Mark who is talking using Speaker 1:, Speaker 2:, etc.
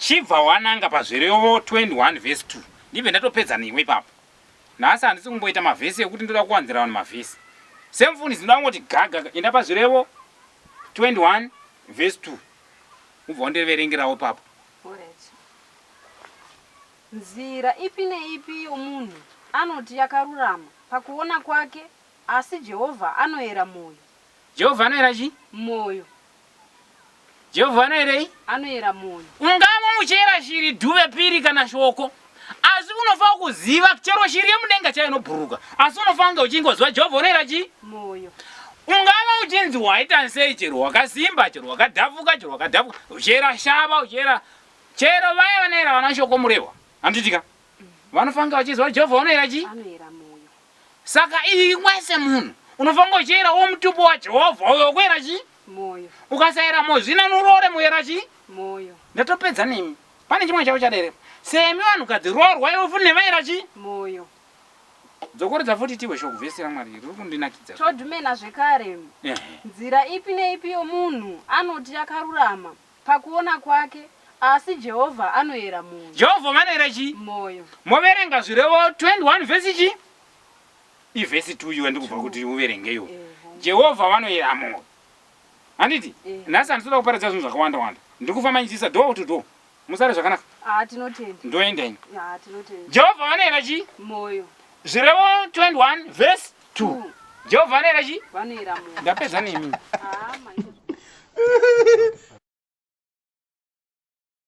Speaker 1: Chibva wananga paZvirevo 21 vhesi 2. Ndibve ndatopedza newe ipapo. Nhasi handisi kumboita mavhesi ekuti ndoda kuwanzira vanhu mavhesi. Semufundisi ndoda kungoti gaga enda paZvirevo 21 vhesi 2. Ubva wandiverengerawo ipapo.
Speaker 2: Alright. Nzira ipi neipi yomunhu anoti yakarurama pakuona kwake, asi Jehovha anoyera mwoyo.
Speaker 1: Jehovha anoyera chii?
Speaker 2: Mwoyo.
Speaker 1: Jehovha anoyerei?
Speaker 2: Anoyera mwoyo.
Speaker 1: Ungava uchiyera shiri, dhuve, piri kana shoko, asi unofanira kuziva chero shiri yemudenga chaiyo inobhururuka, asi unofanira kunge uchingoziva Jehovha unoyera chii?
Speaker 2: Mwoyo.
Speaker 1: Ungava uchinzi waita sei, chero wakasimba, chero wakadhafuka, chero wakadhafuka, uchiyera shava, uchiyera chero vaya vanoyera vana shoko murehwa, handitika? Vanofanira kunge vachiziva Jehovha unoyera chii?
Speaker 2: Anoyera mwoyo.
Speaker 1: Saka iwe semunhu unofanira uchiyera wo mutupo waJehovha uyo wokuyera chii?
Speaker 2: Moyo.
Speaker 1: Ukasayera moyo zvino nuroore muyera chii?
Speaker 2: Moyo.
Speaker 1: Ndatopedza nemi. Pane chimwe chavo chadere. Semi vanhukadzi roorwa iwe futi nevayera chii?
Speaker 2: Moyo.
Speaker 1: Dzokorodza futi tihwe shoko vhesi raMwari riri kundinakidza.
Speaker 2: Todhumena zvekare. Nzira ipi neipi yomunhu anoti yakarurama pakuona kwake, asi Jehovha anoyera mwoyo.
Speaker 1: Jehovha vanoyera chii?
Speaker 2: Mwoyo.
Speaker 1: Moverenga Zvirevo 21 vhesi chii? Ivhesi 2 iwe ndikubva kuti uverenge iwe. Jehovha vanoyera mwoyo. Handiti? Nhasi handitoda kuparidza zvinhu zvakawanda wanda. Ndiri kufamba ndichiisa door to door. Musare zvakanaka.
Speaker 2: Ah, tinotenda.
Speaker 1: Ndoenda ini.
Speaker 2: Ah, tinotenda.
Speaker 1: Jehovha vanoyera chii?
Speaker 2: Mwoyo.
Speaker 1: Zvirevo 21 vhesi 2. Jehovha vanoyera chii?
Speaker 2: Vanoyera mwoyo.
Speaker 1: Ndapedza nemi.
Speaker 2: Ah, my.